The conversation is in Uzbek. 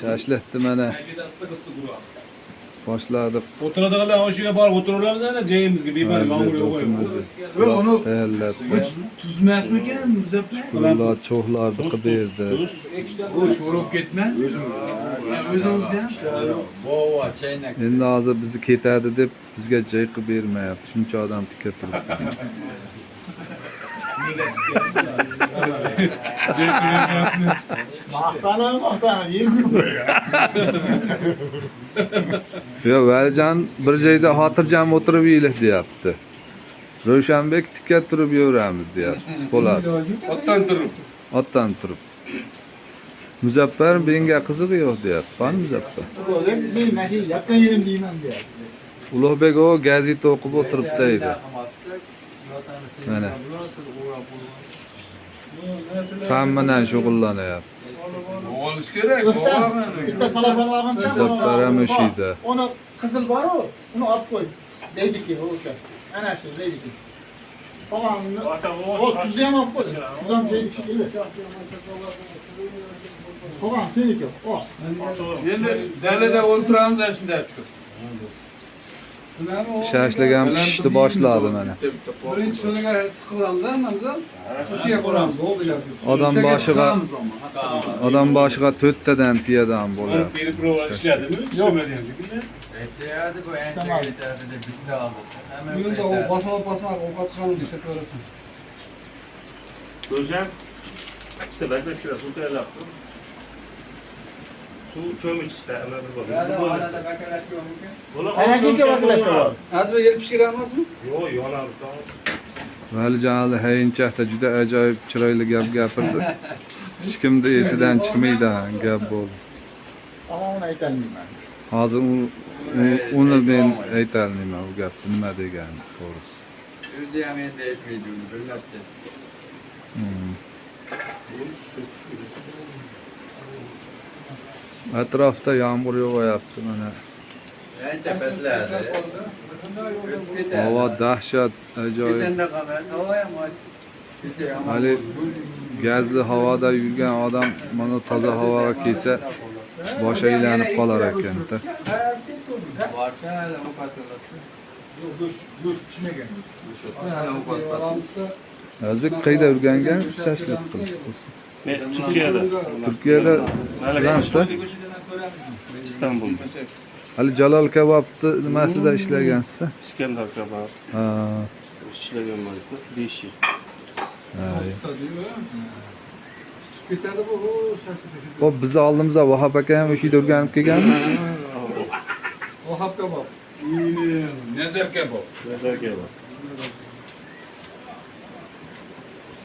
Shashlikni mana boshladik. O'tiradiganlar o'sha borib o'tiraveramiz ana joyimizga bemalol yomg'ir O'zimiz yo'q. Uni tayyorlab tuzmasmikan Muzaffar? Shukurlar cho'xlarni qilib berdi. Bu sho'rib ketmas. O'zingizga ham. Bova, chaynak. Endi hozir bizni ketadi deb bizga joy qilib bermayapti. Shuncha odam tika turibdi. Maqtanib maqtanib yer yuribdi. Yo'q, Valijon bir joyda xotirjam o'tirib yeylik deyapti. Ravshanbek tika turib yuraveramiz deyapti. Bo'ladi. Otdan turib. Otdan turib. Muzaffar menga qizig'i yo'q deyapti. Qani Muzaffar? Men mana shu yotgan yerim deyman deyapti. Ulug'bek o gazeta o'qib o'tiribdi edi. Mana. Fan bilan shug'ullanyapti. Olish kerak, Bitta bitta salafon olgancha. Muzaffar ham o'sha yerda. Uni qizil bor-u, uni olib qo'y. Deydiki, o'sha. Ana shu deydiki. Qolganini o tuzni ham olib qo'y. Tuz ham deydiki shekilli. Qolgan seniki. O. Endi dalada o'ltiramiz ana shunday chiqasiz. Shashlik ham pishishni boshladi mana. Birinchi kuniga siqilamiz hammamiz. O'sha qo'yamiz, bo'ldi gap. Odam boshiga odam boshiga to'rttadan tiyadan bo'lyapti. Berib prova ishladimi? Ishlamadi ham. Yeterdi bu ancha yeterdi deb bitta oldi. Hemen Bunda o basma basma ovqat qilib ishlataverasan. Ko'rsam, bitta baklashkalar suv tayyorlabdi. Suv cho'michda ana bir bor. Arada bakalashka mumkin. Ana shuncha baklashka bor. Azmi yerib pishira emasmi? Yo'q, yonadi. Valijon hali hayinchaqda juda ajoyib chiroyli gap gapirdi. Hech kimni esidan chiqmaydigan gap bo'ldi. Ammo uni aytolmayman. Hozir uni men aytolmayman u gapni nima deganini to'g'risi. O'zi ham endi aytmaydi uni, bilmabdi. Atrofda yomg'ir yog'yapti mana. Ancha pastladi. O'tib ketadi. Havo dahshat ajoyib. Kechanda qolmas, havo ham och. Kecha yomon Hali gazli havoda yurgan odam mana toza havoga kelsa boshi aylanib qolar ekanda. Borsa hali ovqat qiladi. Go'sht, go'sht pishmagan. Hali ovqat qiladi. O'zbek qayerda o'rgangansiz shashlik qilishni? Men Turkiyada. Turkiyada bilansiz? Istanbulda. Hali Jalol kabobni nimasida ishlagansiz? Iskandar kabob Ha. ishlaganman 5 yil. Ha. Ketadi bu, shashlik. Hop bizni oldimizda Vahob aka ham o'sha yerda o'rganib kelganmi? Vahab kabob. Nazar kabob. Nazar kabob.